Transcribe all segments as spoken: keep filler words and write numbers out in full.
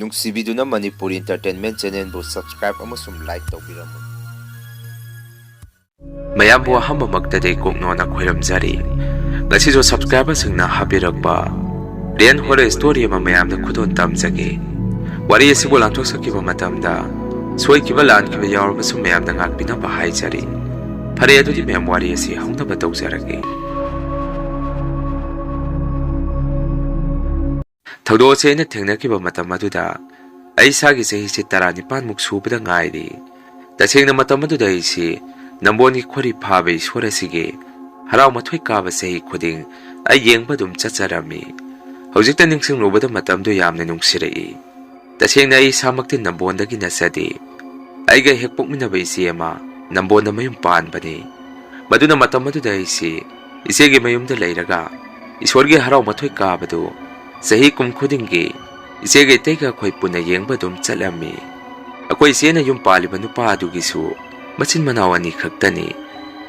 ꯅꯨꯡꯁꯤꯕꯤꯗꯨꯅ Manipuri Entertainment Channelꯕꯨ subscribe ꯑꯃꯁꯨꯡ like ꯇꯧꯕꯤꯔꯝꯃꯨ꯫ ꯃꯌꯥꯝꯕꯨ ꯑꯍꯥꯟꯕꯃꯛꯇꯗꯤ ꯀꯣꯛꯅꯣꯟꯅ ꯈꯣꯏꯔꯝꯖꯔꯤ꯫ ꯉꯁꯤꯁꯨ subscriberꯁꯤꯡꯅ ꯍꯥꯞꯄꯤꯔꯛꯄ Real Horror Story ꯑꯃ ꯃꯌꯥꯝꯗ ꯈꯨꯗꯣꯜ ꯇꯝꯖꯒꯦ꯫ ꯋꯥꯔꯤ ꯑꯁꯤꯕꯨ ꯂꯥꯟꯊꯣꯛꯆꯈꯤꯕ ꯃꯇꯝꯗ ꯁꯣꯏꯈꯤꯕ ꯂꯥꯟꯈꯤꯕ ꯌꯥꯎꯔꯕꯁꯨ ꯃꯌꯥꯝꯗ ꯉꯥꯛꯄꯤꯅꯕ ꯍꯥꯏꯖꯔꯤ꯫ ꯐꯔꯦ, ꯑꯗꯨꯗꯤ ꯃꯌꯥꯝ ꯋꯥꯔꯤ ꯑꯁꯤ ꯍꯧꯅꯕ ꯇꯧꯖꯔꯒꯦ꯫ ꯊꯧꯗꯣꯛ ꯑꯁꯤ ꯑꯩꯅ ꯊꯦꯡꯅꯈꯤꯕ ꯃꯇꯝ ꯑꯗꯨꯗ ꯑꯩ ꯏꯁꯥꯒꯤ ꯆꯍꯤꯁꯤ ꯇꯔꯥꯅꯤꯄꯥꯟꯃꯨꯛ ꯁꯨꯕꯗ ꯉꯥꯏꯔꯤ꯫ ꯇꯁꯦꯡꯅ ꯃꯇꯝ ꯑꯗꯨꯗ ꯑꯩꯁꯤ ꯅꯝꯕꯣꯟꯒꯤ ꯈꯣꯔꯤ ꯐꯥꯕ ꯏꯁꯣꯔ ꯑꯁꯤꯒꯤ ꯍꯔꯥꯎ ꯃꯊꯣꯏ ꯀꯥꯕ ꯆꯍꯤ ꯈꯨꯗꯤꯡ ꯑꯩ ꯌꯦꯡꯕ ꯑꯗꯨꯝ ꯆꯠꯆꯔꯝꯃꯤ꯫ ꯍꯧꯖꯤꯛꯇ ꯅꯤꯡꯁꯤꯡꯂꯨꯕꯗ ꯃꯇꯝꯗꯨ ꯌꯥꯝꯅ ꯅꯨꯡꯁꯤꯔꯛꯏ꯫ ꯇꯁꯦꯡꯅ ꯑꯩ ꯏꯁꯥꯃꯛꯇꯤ ꯅꯝꯕꯣꯟꯗꯒꯤ ꯅꯠꯆꯗꯦ꯫ ꯑꯩꯒ ꯍꯦꯛ ꯄꯣꯛꯃꯤꯟꯅꯕ ꯏꯆꯦ ꯑꯃ ꯅꯝꯕꯣꯟꯗ ꯃꯌꯨꯝ ꯄꯥꯟꯕꯅꯤ꯫ ꯃꯗꯨꯅ ꯃꯇꯝ ꯑꯗꯨꯗ ꯑꯩꯁꯤ ꯏꯆꯦꯒꯤ ꯃꯌꯨꯝꯗ ꯂꯩꯔꯒ ꯏꯁꯣꯔꯒꯤ ꯍꯔꯥꯎ ꯃꯊꯣꯏ ꯀꯥꯕꯗꯨ ꯆꯍꯤ ꯀꯨꯝ ꯈꯨꯗꯤꯡꯒꯤ ꯏꯆꯦꯒ ꯏꯇꯩꯒ ꯑꯩꯈꯣꯏ ꯄꯨꯟꯅ ꯌꯦꯡꯕ ꯑꯗꯨꯝ ꯆꯠꯂꯝꯃꯤ꯫ ꯑꯩꯈꯣꯏ ꯏꯆꯦꯅ ꯌꯨꯝ ꯄꯥꯜꯂꯤꯕ ꯅꯨꯄꯥ ꯑꯗꯨꯒꯤꯁꯨ ꯃꯆꯤꯟ ꯃꯅꯥꯎ ꯑꯅꯤ ꯈꯛꯇꯅꯤ꯫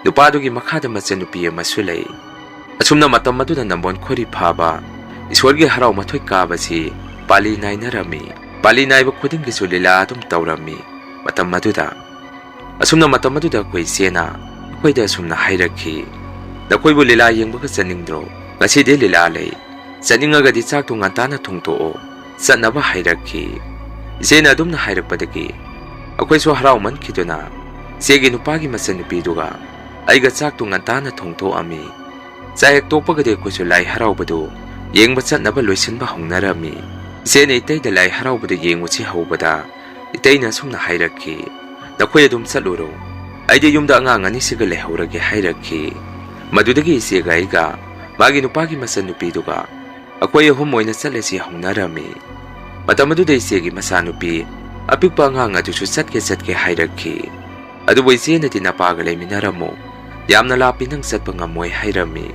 ꯅꯨꯄꯥꯗꯨꯒꯤ ꯃꯈꯥꯗ ꯃꯆꯟꯅꯨꯄꯤ ꯑꯃꯁꯨ ꯂꯩ꯫ ꯑꯁꯨꯝꯅ ꯃꯇꯝ ꯑꯗꯨꯗ ꯅꯝꯕꯣꯟ ꯈꯣꯔꯤ ꯐꯥꯕ ꯏꯁꯣꯔꯒꯤ ꯍꯔꯥꯎ ꯃꯊꯣꯏ ꯀꯥꯕꯁꯤ ꯄꯥꯂꯤ ꯅꯥꯏꯅꯔꯝꯃꯤ꯫ ꯄꯥꯂꯤ ꯅꯥꯏꯕ ꯈꯨꯗꯤꯡꯒꯤꯁꯨ ꯂꯤꯂꯥ ꯑꯗꯨꯝ ꯇꯧꯔꯝꯃꯤ꯫ ꯃꯇꯝ ꯑꯗꯨꯗ, ꯑꯁꯨꯝꯅ ꯃꯇꯝ ꯑꯗꯨꯗ ꯑꯩꯈꯣꯏ ꯏꯆꯦꯅ ꯑꯩꯈꯣꯏꯗ ꯑꯁꯨꯝꯅ ꯍꯥꯏꯔꯛꯈꯤ, "ꯅꯈꯣꯏꯕꯨ ꯂꯤꯂꯥ ꯌꯦꯡꯕꯒ ꯆꯠꯅꯤꯡꯗ꯭ꯔꯣ? ꯉꯁꯤꯗꯤ ꯂꯤꯂꯥ ꯂꯩ꯫ ꯆꯠꯅꯤꯡꯉꯒꯗꯤ ꯆꯥꯛꯇꯨ ꯉꯟꯇꯥꯅ ꯊꯣꯡꯗꯣꯛꯑꯣ" ꯆꯠꯅꯕ ꯍꯥꯏꯔꯛꯈꯤ꯫ ꯏꯆꯦꯅ ꯑꯗꯨꯝꯅ ꯍꯥꯏꯔꯛꯄꯗꯒꯤ ꯑꯩꯈꯣꯏꯁꯨ ꯍꯔꯥꯎꯃꯟꯈꯤꯗꯨꯅ ꯏꯆꯦꯒꯤ ꯅꯨꯄꯥꯒꯤ ꯃꯆꯟꯅꯨꯄꯤꯗꯨꯒ ꯑꯩꯒ ꯆꯥꯛꯇꯨ ꯉꯟꯇꯥꯅ ꯊꯣꯡꯗꯣꯛꯑꯝꯃꯤ꯫ ꯆꯥꯛ ꯍꯦꯛ ꯇꯣꯛꯄꯒꯗꯤ ꯑꯩꯈꯣꯏꯁꯨ ꯂꯥꯏ ꯍꯔꯥꯎꯕꯗꯨ ꯌꯦꯡꯕ ꯆꯠꯅꯕ ꯂꯣꯏꯁꯤꯟꯕ ꯍꯧꯅꯔꯝꯃꯤ꯫ ꯏꯆꯦꯅ ꯏꯇꯩꯗ ꯂꯥꯏ ꯍꯔꯥꯎꯕꯗꯨ ꯌꯦꯡꯉꯨꯁꯤ ꯍꯧꯕꯗ ꯏꯇꯩꯅ ꯑꯁꯨꯝꯅ ꯍꯥꯏꯔꯛꯈꯤ, "ꯅꯈꯣꯏ ꯑꯗꯨꯝ ꯆꯠꯂꯨꯔꯣ, ꯑꯩꯗꯤ ꯌꯨꯝꯗ ꯑꯉꯥꯡ ꯑꯅꯤꯁꯤꯒ ꯂꯩꯍꯧꯔꯒꯦ" ꯍꯥꯏꯔꯛꯈꯤ꯫ ꯃꯗꯨꯗꯒꯤ ꯏꯆꯦꯒ ꯑꯩꯒ ꯃꯥꯒꯤ ꯅꯨꯄꯥꯒꯤ ꯃꯆꯟꯅꯨꯄꯤꯗꯨꯒ ꯑꯩꯈꯣꯏ ꯑꯍꯨꯝ ꯑꯣꯏꯅ ꯆꯠꯂꯁꯤ ꯍꯧꯅꯔꯝꯃꯤ꯫ ꯃꯇꯝ ꯑꯗꯨꯗ ꯏꯆꯦꯒꯤ ꯃꯆꯥꯅꯨꯄꯤ ꯑꯄꯤꯛꯄ ꯑꯉꯥꯡ ꯑꯗꯨꯁꯨ ꯆꯠꯀꯦ ꯆꯠꯀꯦ ꯍꯥꯏꯔꯛꯈꯤ꯫ ꯑꯗꯨꯕꯨ ꯏꯆꯦꯅꯗꯤ "ꯅꯄꯥꯒ ꯂꯩꯃꯤꯟꯅꯔꯝꯃꯨ, ꯌꯥꯝꯅ ꯂꯥꯞꯄꯤ, ꯅꯪ ꯆꯠꯄ ꯉꯝꯃꯣꯏ" ꯍꯥꯏꯔꯝꯃꯤ꯫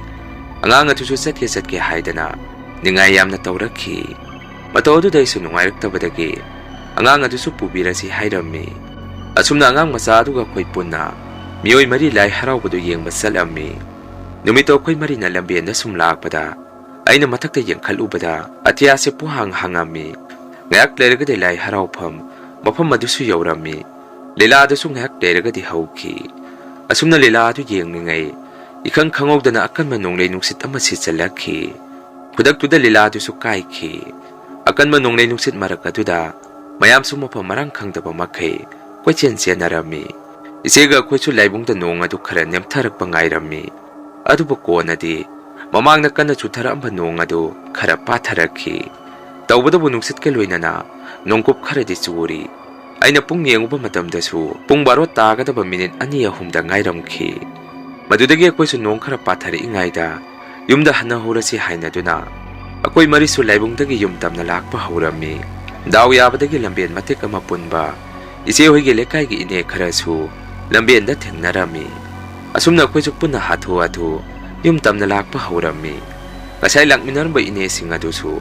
ꯑꯉꯥꯡ ꯑꯗꯨꯁꯨ ꯆꯠꯀꯦ ꯆꯠꯀꯦ ꯍꯥꯏꯗꯅ ꯅꯤꯡꯉꯥꯏ ꯌꯥꯝꯅ ꯇꯧꯔꯛꯈꯤ꯫ ꯃꯇꯧ ꯑꯗꯨꯗ ꯑꯩꯁꯨ ꯅꯨꯡꯉꯥꯏꯔꯛꯇꯕꯗꯒꯤ ꯑꯉꯥꯡ ꯑꯗꯨꯁꯨ ꯄꯨꯕꯤꯔꯁꯤ ꯍꯥꯏꯔꯝꯃꯤ꯫ ꯑꯁꯨꯝꯅ ꯑꯉꯥꯡ ꯃꯆꯥ ꯑꯗꯨꯒ ꯑꯩꯈꯣꯏ ꯄꯨꯟꯅ ꯃꯤꯑꯣꯏ ꯃꯔꯤ ꯂꯥꯏ ꯍꯔꯥꯎꯕꯗꯨ ꯌꯦꯡꯕ ꯆꯠꯂꯝꯃꯤ꯫ ꯅꯨꯃꯤꯠꯇꯣ ꯑꯩꯈꯣꯏ ꯃꯔꯤꯅ ꯂꯝꯕꯦꯟꯗ ꯁꯨꯝ ꯂꯥꯛꯄꯗ ꯑꯩꯅ ꯃꯊꯛꯇ ꯌꯦꯡꯈꯠꯂꯨꯕꯗ ꯑꯇꯤꯌꯥꯁꯦ ꯄꯨꯡꯍꯥꯡ ꯍꯥꯡꯉꯝꯃꯤ꯫ ꯉꯥꯏꯍꯥꯛ ꯂꯩꯔꯒꯗꯤ ꯂꯥꯏ ꯍꯔꯥꯎꯐꯝ ꯃꯐꯝ ꯑꯗꯨꯁꯨ ꯌꯧꯔꯝꯃꯤ꯫ ꯂꯤꯂꯥ ꯑꯗꯨꯁꯨ ꯉꯥꯏꯍꯥꯛ ꯂꯩꯔꯒꯗꯤ ꯍꯧꯈꯤ꯫ ꯑꯁꯨꯝꯅ ꯂꯤꯂꯥ ꯑꯗꯨ ꯌꯦꯡꯂꯤꯉꯩ, ꯏꯈꯪ ꯈꯪꯍꯧꯗꯅ ꯑꯀꯟꯕ ꯅꯣꯡꯂꯩ ꯅꯨꯡꯁꯤꯠ ꯑꯃ ꯁꯤꯠꯆꯜꯂꯛꯈꯤ꯫ ꯈꯨꯗꯛꯇꯨꯗ ꯂꯤꯂꯥ ꯑꯗꯨꯁꯨ ꯀꯥꯏꯈꯤ꯫ ꯑꯀꯟꯕ ꯅꯣꯡꯂꯩ ꯅꯨꯡꯁꯤꯠ ꯃꯔꯛ ꯑꯗꯨꯗ ꯃꯌꯥꯝꯁꯨ ꯃꯐꯝ ꯃꯔꯥꯡ ꯈꯪꯗꯕ ꯃꯈꯩ ꯀꯣꯏꯆꯦꯟ ꯆꯦꯟꯅꯔꯝꯃꯤ꯫ ꯏꯆꯦꯒ ꯑꯩꯈꯣꯏꯁꯨ ꯂꯥꯏꯕꯨꯡꯗ ꯅꯣꯡ ꯑꯗꯨ ꯈꯔ ꯅꯦꯝꯊꯔꯛꯄ ꯉꯥꯏꯔꯝꯃꯤ꯫ ꯑꯗꯨꯕꯨ ꯀꯣꯟꯅꯗꯤ ꯃꯃꯥꯡꯗ ꯀꯟꯅ ꯆꯨꯊꯔꯛꯑꯝꯕ ꯅꯣꯡ ꯑꯗꯨ ꯈꯔ ꯄꯥꯊꯔꯛꯈꯤ꯫ ꯇꯧꯕꯇꯕꯨ ꯅꯨꯡꯁꯤꯠꯀ ꯂꯣꯏꯅꯅ ꯅꯣꯡꯀꯨꯞ ꯈꯔꯗꯤ ꯆꯨꯔꯤ꯫ ꯑꯩꯅ ꯄꯨꯡ ꯌꯦꯡꯉꯨꯕ ꯃꯇꯝꯗꯁꯨ ꯄꯨꯡ ꯕꯥꯔꯣ ꯇꯥꯒꯗꯕ ꯃꯤꯅꯤꯠ ꯑꯅꯤ ꯑꯍꯨꯝꯗ ꯉꯥꯏꯔꯝꯈꯤ꯫ ꯃꯗꯨꯗꯒꯤ ꯑꯩꯈꯣꯏꯁꯨ ꯅꯣꯡ ꯈꯔ ꯄꯥꯊꯔꯛꯏꯉꯩꯗ ꯌꯨꯝꯗ ꯍꯟꯅꯍꯧꯔꯁꯤ ꯍꯥꯏꯅꯗꯨꯅ ꯑꯩꯈꯣꯏ ꯃꯔꯤꯁꯨ ꯂꯥꯏꯕꯨꯡꯗꯒꯤ ꯌꯨꯝ ꯇꯝꯅ ꯂꯥꯛꯄ ꯍꯧꯔꯝꯃꯤ꯫ ꯗꯥꯎ ꯌꯥꯕꯗꯒꯤ ꯂꯝꯕꯦꯟ ꯃꯇꯦꯛ ꯑꯃ ꯄꯨꯟꯕ ꯏꯆꯦ ꯍꯣꯏꯒꯤ ꯂꯩꯀꯥꯏꯒꯤ ꯏꯅꯦ ꯈꯔꯁꯨ ꯂꯝꯕꯦꯟꯗ ꯊꯦꯡꯅꯔꯝꯃꯤ꯫ ꯑꯁꯨꯝꯅ ꯑꯩꯈꯣꯏꯁꯨ ꯄꯨꯟꯅ ꯍꯥꯊꯨ ꯍꯥꯊꯨ ꯌꯨꯝ ꯇꯝꯅ ꯂꯥꯛꯄ ꯍꯧꯔꯝꯃꯤ꯫ ꯉꯁꯥꯏ ꯂꯥꯛꯃꯤꯟꯅꯔꯝꯕ ꯏꯅꯦꯁꯤꯡ ꯑꯗꯨꯁꯨ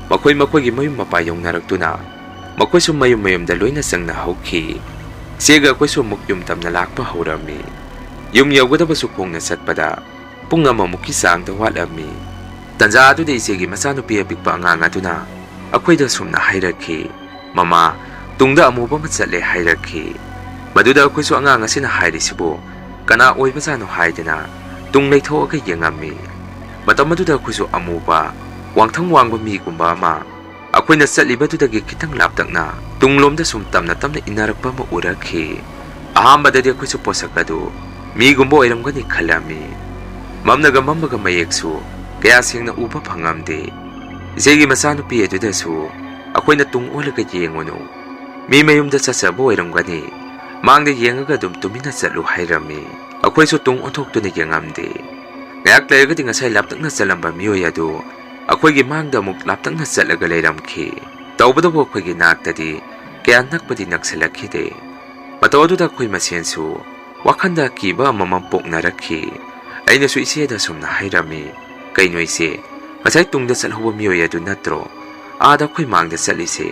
ꯃꯈꯣꯏ ꯃꯈꯣꯏꯒꯤ ꯃꯌꯨꯝ ꯃꯄꯥ ꯌꯧꯅꯔꯛꯇꯨꯅ ꯃꯈꯣꯏꯁꯨ ꯃꯌꯨꯝ ꯃꯌꯨꯝꯗ ꯂꯣꯏꯅ ꯆꯪꯅ ꯍꯧꯈꯤ꯫ ꯏꯆꯦꯒ ꯑꯩꯈꯣꯏꯁꯨ ꯑꯃꯨꯛ ꯌꯨꯝ ꯇꯝꯅ ꯂꯥꯛꯄ ꯍꯧꯔꯝꯃꯤ꯫ ꯌꯨꯝ ꯌꯧꯒꯗꯕꯁꯨ ꯈꯣꯡꯅ ꯆꯠꯄꯗ ꯄꯨꯡ ꯑꯃꯃꯨꯛꯀꯤ ꯆꯥꯡꯗ ꯋꯥꯠꯂꯝꯃꯤ꯫ ꯇꯟꯖꯥ ꯑꯗꯨꯗ ꯏꯆꯦꯒꯤ ꯃꯆꯥꯅꯨꯄꯤ ꯑꯄꯤꯛꯄ ꯑꯉꯥꯡ ꯑꯗꯨꯅ ꯑꯩꯈꯣꯏꯗ ꯁꯨꯝꯅ ꯍꯥꯏꯔꯛꯈꯤ, "ꯃꯃꯥ, ꯇꯨꯡꯗ ꯑꯃꯨꯕ ꯑꯃ ꯆꯠꯂꯦ" ꯍꯥꯏꯔꯛꯈꯤ꯫ ꯃꯗꯨꯗ ꯑꯩꯈꯣꯏꯁꯨ ꯑꯉꯥꯡ ꯑꯁꯤꯅ ꯍꯥꯏꯔꯤꯁꯤꯕꯨ ꯀꯅꯥ ꯑꯣꯏꯕꯖꯥꯠꯅꯣ ꯍꯥꯏꯗꯅ ꯇꯨꯡ ꯂꯩꯊꯣꯛꯑꯒ ꯌꯦꯡꯉꯝꯃꯤ꯫ ꯃꯇꯝ ꯑꯗꯨꯗ ꯑꯩꯈꯣꯏꯁꯨ ꯑꯃꯨꯕ, ꯋꯥꯡꯊꯪ ꯋꯥꯡꯕ ꯃꯤꯒꯨꯝꯕ ꯑꯃ ꯑꯩꯈꯣꯏꯅ ꯆꯠꯂꯤꯕꯗꯨꯗꯒꯤ ꯈꯤꯇꯪ ꯂꯥꯞꯇꯛꯅ ꯇꯨꯡꯂꯣꯝꯗ ꯁꯨꯝ ꯇꯞꯅ ꯇꯞꯅ ꯏꯟꯅꯔꯛꯄ ꯑꯃ ꯎꯔꯛꯈꯤ꯫ ꯑꯍꯥꯟꯕꯗꯗꯤ ꯑꯩꯈꯣꯏꯁꯨ ꯄꯣꯠꯁꯛ ꯑꯗꯨ ꯃꯤꯒꯨꯝꯕ ꯑꯣꯏꯔꯝꯒꯅꯤ ꯈꯜꯂꯝꯃꯤ꯫ ꯃꯝꯅꯒ ꯃꯝꯃꯒ ꯃꯌꯦꯛꯁꯨ ꯀꯌꯥ ꯁꯦꯡꯅ ꯎꯕ ꯐꯪꯉꯝꯗꯦ꯫ ꯏꯆꯦꯒꯤ ꯃꯆꯥꯅꯨꯄꯤ ꯑꯗꯨꯗꯁꯨ ꯑꯩꯈꯣꯏꯅ ꯇꯨꯡ ꯑꯣꯜꯂꯒ ꯌꯦꯡꯉꯨꯅꯨ, ꯃꯤ ꯃꯌꯨꯝꯗ ꯆꯠꯆꯕ ꯑꯣꯏꯔꯝꯒꯅꯤ, ꯃꯥꯡꯗ ꯌꯦꯡꯉꯒ ꯑꯗꯨꯝ ꯇꯨꯃꯤꯟꯅ ꯆꯠꯂꯨ ꯍꯥꯏꯔꯝꯃꯤ꯫ ꯑꯩꯈꯣꯏꯁꯨ ꯇꯨꯡ ꯑꯣꯟꯊꯣꯛꯇꯨꯅ ꯌꯦꯡꯉꯝꯗꯦ꯫ ꯉꯥꯏꯍꯥꯛ ꯂꯩꯔꯒꯗꯤ ꯉꯁꯥꯏ ꯂꯥꯞꯇꯛꯅ ꯆꯠꯂꯝꯕ ꯃꯤꯑꯣꯏ ꯑꯗꯨ ꯑꯩꯈꯣꯏꯒꯤ ꯃꯥꯡꯗ ꯑꯃꯨꯛ ꯂꯥꯞꯇꯛꯅ ꯆꯠꯂꯒ ꯂꯩꯔꯝꯈꯤ꯫ ꯇꯧꯕꯇꯕꯨ ꯑꯩꯈꯣꯏꯒꯤ ꯅꯥꯛꯇꯗꯤ ꯀꯌꯥ ꯅꯛꯄꯗꯤ ꯅꯛꯁꯤꯜꯂꯛꯈꯤꯗꯦ꯫ ꯃꯇꯧ ꯑꯗꯨꯗ ꯑꯩꯈꯣꯏ ꯃꯁꯦꯟꯁꯨ ꯋꯥꯈꯜꯗ ꯑꯀꯤꯕ ꯑꯃꯃꯝ ꯄꯣꯛꯅꯔꯛꯈꯤ꯫ ꯑꯩꯅꯁꯨ ꯏꯆꯦꯗ ꯑꯁꯨꯝꯅ ꯍꯥꯏꯔꯝꯃꯤ, "ꯀꯩꯅꯣ ꯏꯆꯦ, ꯉꯁꯥꯏ ꯇꯨꯡꯗ ꯆꯠꯍꯧꯕ ꯃꯤꯑꯣꯏ ꯑꯗꯨ ꯅꯠꯇ꯭ꯔꯣ ꯑꯥꯗ ꯑꯩꯈꯣꯏ ꯃꯥꯡꯗ ꯆꯠꯂꯤꯁꯦ?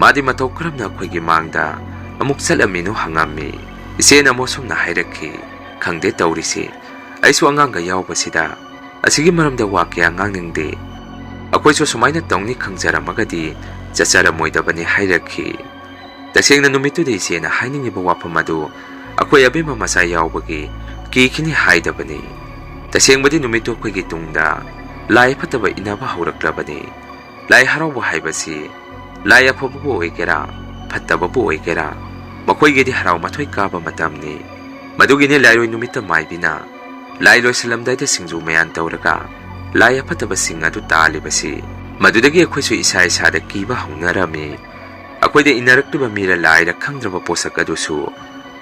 ꯃꯥꯗꯤ ꯃꯇꯧ ꯀꯔꯝꯅ ꯑꯩꯈꯣꯏꯒꯤ ꯃꯥꯡꯗ ꯑꯃꯨꯛ ꯆꯠꯂꯝꯃꯤꯅꯣ?" ꯍꯪꯉꯝꯃꯤ꯫ ꯏꯆꯦꯅ ꯑꯃꯨꯛ ꯑꯁꯨꯝꯅ ꯍꯥꯏꯔꯛꯈꯤ, "ꯈꯪꯗꯦ ꯇꯧꯔꯤꯁꯦ, ꯑꯩꯁꯨ ꯑꯉꯥꯡꯒ ꯌꯥꯎꯕꯁꯤꯗ ꯑꯁꯤꯒꯤ ꯃꯔꯝꯗ ꯋꯥ ꯀꯌꯥ ꯉꯥꯡꯅꯤꯡꯗꯦ꯫ ꯑꯩꯈꯣꯏꯁꯨ ꯁꯨꯃꯥꯏꯅ ꯇꯧꯅꯤ ꯈꯪꯖꯔꯝꯃꯒꯗꯤ ꯆꯠꯆꯔꯝꯃꯣꯏꯗꯕꯅꯤ ꯍꯥꯏꯔꯛꯈꯤ꯫ ꯇꯁꯦꯡꯅ ꯅꯨꯃꯤꯠꯇꯨꯗ ꯏꯆꯦꯅ ꯍꯥꯏꯅꯤꯡꯉꯤꯕ ꯋꯥꯐꯝ ꯑꯗꯨ ꯑꯩꯈꯣꯏ ꯑꯕꯦꯝꯃ ꯃꯆꯥ ꯌꯥꯎꯕꯒꯤ ꯀꯤꯈꯤꯅꯤ ꯍꯥꯏꯗꯕꯅꯤ꯫ ꯇꯁꯦꯡꯕꯗꯤ ꯅꯨꯃꯤꯠꯇꯨ ꯑꯩꯈꯣꯏꯒꯤ ꯇꯨꯡꯗ ꯂꯥꯏ ꯐꯠꯇꯕ ꯏꯟꯅꯕ ꯍꯧꯔꯛꯂꯕꯅꯤ꯫ ꯂꯥꯏ ꯍꯔꯥꯎꯕ ꯍꯥꯏꯕꯁꯤ ꯂꯥꯏ ꯑꯐꯕꯕꯨ ꯑꯣꯏꯒꯦꯔꯥ, ꯐꯠꯇꯕꯕꯨ ꯑꯣꯏꯒꯦꯔꯥ, ꯃꯈꯣꯏꯒꯤꯗꯤ ꯍꯔꯥꯎ ꯃꯊꯣꯏ ꯀꯥꯕ ꯃꯇꯝꯅꯤ꯫ ꯃꯗꯨꯒꯤꯅꯦ ꯂꯥꯏꯔꯣꯏ ꯅꯨꯃꯤꯠꯇ ꯃꯥꯏꯕꯤꯅ ꯂꯥꯏ ꯂꯣꯏꯁꯤꯜꯂꯝꯗꯥꯏꯗ ꯁꯤꯡꯖꯨ ꯃꯌꯥꯟ ꯇꯧꯔꯒ ꯂꯥꯏ ꯑꯐꯠꯇꯕꯁꯤꯡ ꯑꯗꯨ ꯇꯥꯜꯂꯤꯕꯁꯤ꯫ ꯃꯗꯨꯗꯒꯤ ꯑꯩꯈꯣꯏꯁꯨ ꯏꯁꯥ ꯏꯁꯥꯗ ꯀꯤꯕ ꯍꯧꯅꯔꯝꯃꯤ꯫ ꯑꯩꯈꯣꯏꯗ ꯏꯟꯅꯔꯛꯂꯤꯕ ꯃꯤꯔ ꯂꯥꯏꯔ ꯈꯪꯗ꯭ꯔꯕ ꯄꯣꯠꯁꯛ ꯑꯗꯨꯁꯨ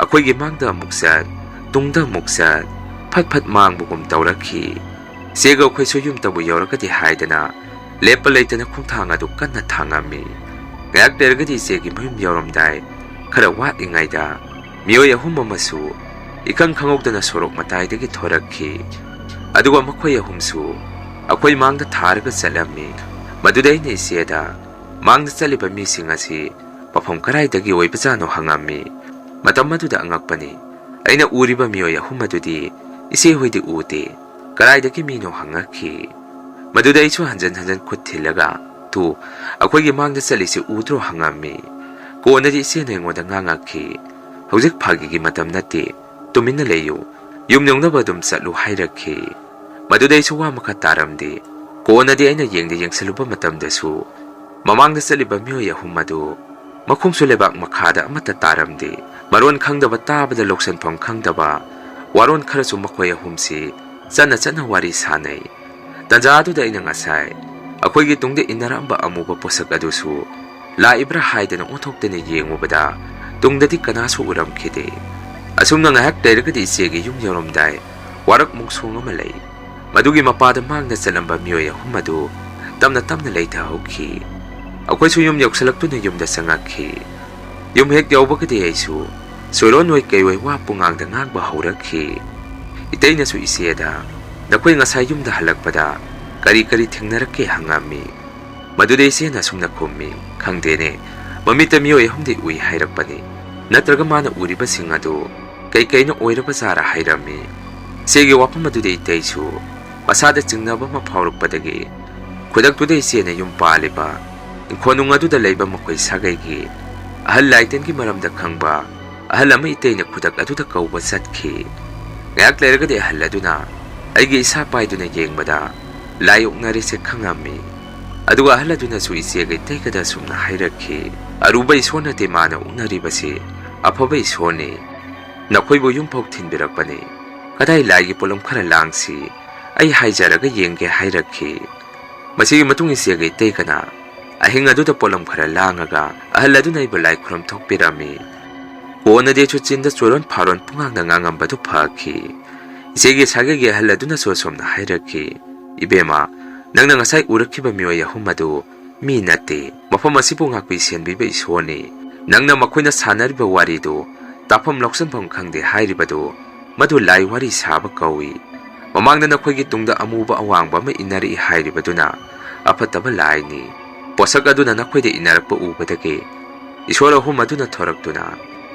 ꯑꯩꯈꯣꯏꯒꯤ ꯃꯥꯡꯗ ꯑꯃꯨꯛ ꯆꯠ, ꯇꯨꯡꯗ ꯑꯃꯨꯛ ꯆꯠ, ꯐꯠ ꯐꯠ ꯃꯥꯡꯕꯒꯨꯝ ꯇꯧꯔꯛꯈꯤ꯫ ꯏꯆꯦꯒ ꯑꯩꯈꯣꯏꯁꯨ ꯌꯨꯝꯗꯕꯨ ꯌꯧꯔꯒꯗꯤ ꯍꯥꯏꯗꯅ ꯂꯦꯞꯄ ꯂꯩꯇꯅ ꯈꯣꯡꯊꯥꯡ ꯑꯗꯨ ꯀꯟꯅ ꯊꯥꯡꯉꯝꯃꯤ꯫ ꯉꯥꯏꯍꯥꯛ ꯂꯩꯔꯒꯗꯤ ꯏꯆꯦꯒꯤ ꯃꯌꯨꯝ ꯌꯧꯔꯝꯗꯥꯏ ꯈꯔ ꯋꯥꯠꯂꯤꯉꯩꯗ ꯃꯤꯑꯣꯏ ꯑꯍꯨꯝ ꯑꯃꯁꯨ ꯏꯈꯪ ꯈꯪꯍꯧꯗꯅ ꯁꯣꯔꯣꯛ ꯃꯇꯥꯏꯗꯒꯤ ꯊꯣꯔꯛꯈꯤ꯫ ꯑꯗꯨꯒ ꯃꯈꯣꯏ ꯑꯍꯨꯝꯁꯨ ꯑꯩꯈꯣꯏ ꯃꯥꯡꯗ ꯊꯥꯔꯒ ꯆꯠꯂꯝꯃꯤ꯫ ꯃꯗꯨꯗ ꯑꯩꯅ ꯏꯆꯦꯗ, "ꯃꯥꯡꯗ ꯆꯠꯂꯤꯕ ꯃꯤꯁꯤꯡ ꯑꯁꯤ ꯃꯐꯝ ꯀꯗꯥꯏꯗꯒꯤ ꯑꯣꯏꯕꯖꯥꯠꯅꯣ?" ꯍꯪꯉꯝꯃꯤ꯫ ꯃꯇꯝ ꯑꯗꯨꯗ ꯑꯉꯛꯄꯅꯤ, ꯑꯩꯅ ꯎꯔꯤꯕ ꯃꯤꯑꯣꯏ ꯑꯍꯨꯝ ꯑꯗꯨꯗꯤ ꯏꯆꯦ ꯍꯣꯏꯗꯤ ꯎꯗꯦ꯫ "ꯀꯗꯥꯏꯗꯒꯤ ꯃꯤꯅꯣ?" ꯍꯪꯉꯛꯈꯤ꯫ ꯃꯗꯨꯗ ꯑꯩꯁꯨ ꯍꯟꯖꯟ ꯍꯟꯖꯟ ꯈꯨꯠ ꯊꯤꯜꯂꯒ, "ꯇꯨ, ꯑꯩꯈꯣꯏꯒꯤ ꯃꯥꯡꯗ ꯆꯠꯂꯤꯁꯤ ꯎꯗ꯭ꯔꯣ?" ꯍꯪꯉꯝꯃꯤ꯫ ꯀꯣꯟꯅꯗꯤ ꯏꯆꯦꯅ ꯑꯩꯉꯣꯟꯗ ꯉꯥꯡꯉꯛꯈꯤ, "ꯍꯧꯖꯤꯛ ꯐꯥꯒꯤꯒꯤ ꯃꯇꯝ ꯅꯠꯇꯦ, ꯇꯨꯃꯤꯟꯅ ꯂꯩꯌꯨ, ꯌꯨꯝ ꯌꯧꯅꯕ ꯑꯗꯨꯝ ꯆꯠꯂꯨ" ꯍꯥꯏꯔꯛꯈꯤ꯫ ꯃꯗꯨꯗ ꯑꯩꯁꯨ ꯋꯥ ꯃꯈꯥ ꯇꯥꯔꯝꯗꯦ꯫ ꯀꯣꯟꯅꯗꯤ ꯑꯩꯅ ꯌꯦꯡꯗ ꯌꯦꯡꯁꯤꯜꯂꯨꯕ ꯃꯇꯝꯗꯁꯨ ꯃꯃꯥꯡꯗ ꯆꯠꯂꯤꯕ ꯃꯤꯑꯣꯏ ꯑꯍꯨꯝ ꯑꯗꯨ ꯃꯈꯣꯡꯁꯨ ꯂꯩꯕꯥꯛ ꯃꯈꯥꯗ ꯑꯃꯠꯇ ꯇꯥꯔꯝꯗꯦ꯫ ꯃꯔꯣꯟ ꯈꯪꯗꯕ, ꯇꯥꯕꯗ ꯂꯧꯁꯤꯟꯐꯝ ꯈꯪꯗꯕ ꯋꯥꯔꯣꯟ ꯈꯔꯁꯨ ꯃꯈꯣꯏ ꯑꯍꯨꯝꯁꯤ ꯆꯠꯅ ꯆꯠꯅ ꯋꯥꯔꯤ ꯁꯥꯅꯩ꯫ ꯇꯟꯖꯥ ꯑꯗꯨꯗ ꯑꯩꯅ ꯉꯁꯥꯏ ꯑꯩꯈꯣꯏꯒꯤ ꯇꯨꯡꯗ ꯏꯟꯅꯔꯝꯕ ꯑꯃꯨꯕ ꯄꯣꯠꯁꯛ ꯑꯗꯨꯁꯨ ꯂꯥꯛꯏꯕ꯭ꯔꯥ ꯍꯥꯏꯗꯅ ꯑꯣꯟꯊꯣꯛꯇꯅ ꯌꯦꯡꯉꯨꯕꯗ ꯇꯨꯡꯗꯗꯤ ꯀꯅꯥꯁꯨ ꯎꯔꯝꯈꯤꯗꯦ꯫ ꯑꯁꯨꯝꯅ ꯉꯥꯏꯍꯥꯛ ꯂꯩꯔꯒꯗꯤ ꯏꯆꯦꯒꯤ ꯌꯨꯝ ꯌꯧꯔꯝꯗꯥꯏ ꯋꯥꯔꯛ ꯃꯣꯡꯁꯣꯡ ꯑꯃ ꯂꯩ꯫ ꯃꯗꯨꯒꯤ ꯃꯄꯥꯗ ꯃꯥꯡꯗ ꯆꯠꯂꯝꯕ ꯃꯤꯑꯣꯏ ꯑꯍꯨꯝ ꯑꯗꯨ ꯇꯞꯅ ꯇꯞꯅ ꯂꯩꯊꯍꯧꯈꯤ꯫ ꯑꯩꯈꯣꯏꯁꯨ ꯌꯨꯝ ꯌꯧꯁꯤꯜꯂꯛꯇꯨꯅ ꯌꯨꯝꯗ ꯆꯪꯉꯛꯈꯤ꯫ ꯌꯨꯝ ꯍꯦꯛ ꯌꯧꯕꯒꯗꯤ ꯑꯩꯁꯨ ꯆꯣꯏꯔꯣꯟ ꯑꯣꯏ ꯀꯩꯑꯣꯏ ꯋꯥ ꯄꯨꯡꯉꯥꯡꯗ ꯉꯥꯡꯕ ꯍꯧꯔꯛꯈꯤ꯫ ꯏꯇꯩꯅꯁꯨ ꯏꯆꯦꯗ, "ꯅꯈꯣꯏ ꯉꯁꯥꯏ ꯌꯨꯝꯗ ꯍꯜꯂꯛꯄꯗ ꯀꯔꯤ ꯀꯔꯤ ꯊꯦꯡꯅꯔꯛꯀꯦ?" ꯍꯪꯉꯝꯃꯤ꯫ ꯃꯗꯨꯗ ꯏꯆꯦꯅ ꯑꯁꯨꯝꯅ ꯈꯨꯝꯃꯤ, "ꯈꯪꯗꯦꯅꯦ, ꯃꯃꯤꯠꯇ ꯃꯤꯑꯣꯏ ꯑꯍꯨꯝꯗꯤ ꯎꯏ ꯍꯥꯏꯔꯛꯄꯅꯤ꯫ ꯅꯠꯇ꯭ꯔꯒ ꯃꯥꯅ ꯎꯔꯤꯕꯁꯤꯡ ꯑꯗꯨ ꯀꯩ ꯀꯩꯅꯣ ꯑꯣꯏꯔꯕ ꯖꯥꯔ?" ꯍꯥꯏꯔꯝꯃꯤ꯫ ꯏꯆꯦꯒꯤ ꯋꯥꯐꯝ ꯑꯗꯨꯗ ꯏꯇꯩꯁꯨ ꯃꯁꯥꯗ ꯆꯤꯡꯅꯕ ꯑꯃ ꯐꯥꯎꯔꯛꯄꯗꯒꯤ ꯈꯨꯗꯛꯇꯨꯗ ꯏꯆꯦꯅ ꯌꯨꯝ ꯄꯥꯜꯂꯤꯕ ꯏꯪꯈꯣꯜꯅꯨꯡ ꯑꯗꯨꯗ ꯂꯩꯕ ꯃꯈꯣꯏ ꯁꯥꯒꯩꯒꯤ ꯑꯍꯜ ꯂꯥꯏꯇꯤꯟꯒꯤ ꯃꯔꯝꯗ ꯈꯪꯕ ꯑꯍꯜ ꯑꯃ ꯏꯇꯩꯅ ꯈꯨꯗꯛ ꯑꯗꯨꯗ ꯀꯧꯕ ꯆꯠꯈꯤ꯫ ꯉꯥꯏꯍꯥꯛ ꯂꯩꯔꯒꯗꯤ ꯑꯍꯜ ꯑꯗꯨꯅ ꯑꯩꯒꯤ ꯏꯁꯥ ꯄꯥꯏꯗꯨꯅ ꯌꯦꯡꯕꯗ ꯂꯥꯏ ꯑꯣꯛꯅꯔꯤꯁꯦ ꯈꯪꯉꯝꯃꯤ꯫ ꯑꯗꯨꯒ ꯑꯍꯜ ꯑꯗꯨꯅꯁꯨ ꯏꯆꯦꯒ ꯏꯇꯩꯒꯗ ꯑꯁꯨꯝꯅ ꯍꯥꯏꯔꯛꯈꯤ, "ꯑꯔꯨꯕ ꯏꯁꯣꯔ ꯅꯠꯇꯦ ꯃꯥꯅ ꯑꯣꯛꯅꯔꯤꯕꯁꯤ, ꯑꯐꯕ ꯏꯁꯣꯔꯅꯤ꯫ ꯅꯈꯣꯏꯕꯨ ꯌꯨꯝꯐꯥꯎ ꯊꯤꯟꯕꯤꯔꯛꯄꯅꯤ꯫ ꯀꯗꯥꯏ ꯂꯥꯏꯒꯤ ꯄꯣꯠꯂꯝ ꯈꯔ ꯂꯥꯡꯁꯤ, ꯑꯩ ꯍꯥꯏꯖꯔꯒ ꯌꯦꯡꯒꯦ" ꯍꯥꯏꯔꯛꯈꯤ꯫ ꯃꯁꯤꯒꯤ ꯃꯇꯨꯡ ꯏꯆꯦꯒ ꯏꯇꯩꯒꯅ ꯑꯍꯤꯡ ꯑꯗꯨꯗ ꯄꯣꯠꯂꯝ ꯈꯔ ꯂꯥꯡꯉꯒ ꯑꯍꯜ ꯑꯗꯨꯅ ꯑꯩꯕꯨ ꯂꯥꯏ ꯈꯨꯔꯨꯝ ꯊꯣꯛꯄꯤꯔꯝꯃꯤ꯫ ꯀꯣꯟꯅꯗꯤ ꯑꯩꯁꯨ ꯆꯤꯟꯗ ꯆꯨꯔꯣꯟ ꯐꯥꯔꯣꯟ ꯄꯨꯡꯉꯥꯡꯗ ꯉꯥꯡꯉꯝꯕꯗꯨ ꯐꯈꯤ꯫ ꯏꯆꯦꯒꯤ ꯁꯥꯒꯩꯒꯤ ꯑꯍꯜ ꯑꯗꯨꯅꯁꯨ ꯑꯁꯨꯝꯅ ꯍꯥꯏꯔꯛꯈꯤ, "ꯏꯕꯦꯝꯃ, ꯅꯪꯅ ꯉꯁꯥꯏ ꯎꯔꯛꯈꯤꯕ ꯃꯤꯑꯣꯏ ꯑꯍꯨꯝ ꯑꯗꯨ ꯃꯤ ꯅꯠꯇꯦ꯫ ꯃꯐꯝ ꯑꯁꯤꯕꯨ ꯉꯥꯛꯄꯤ ꯁꯦꯟꯕꯤꯕ ꯏꯁꯣꯔꯅꯤ꯫ ꯅꯪꯅ ꯃꯈꯣꯏꯅ ꯁꯥꯟꯅꯔꯤꯕ ꯋꯥꯔꯤꯗꯨ ꯇꯥꯐꯝ ꯂꯧꯁꯤꯟꯐꯝ ꯈꯪꯗꯦ ꯍꯥꯏꯔꯤꯕꯗꯨ, ꯃꯗꯨ ꯂꯥꯏ ꯋꯥꯔꯤ ꯁꯥꯕ ꯀꯧꯏ꯫ ꯃꯃꯥꯡꯗ ꯅꯈꯣꯏꯒꯤ ꯇꯨꯡꯗ ꯑꯃꯨꯕ ꯑꯋꯥꯡꯕ ꯑꯃ ꯏꯟꯅꯔꯛꯏ ꯍꯥꯏꯔꯤꯕꯗꯨꯅ ꯑꯐꯠꯇꯕ ꯂꯥꯏꯅꯤ꯫ ꯄꯣꯠꯁꯛ ꯑꯗꯨꯅ ꯅꯈꯣꯏꯗ ꯏꯟꯅꯔꯛꯄ ꯎꯕꯗꯒꯤ ꯏꯁꯣꯔ ꯑꯍꯨꯝ ꯑꯗꯨꯅ ꯊꯣꯔꯛꯇꯨꯅ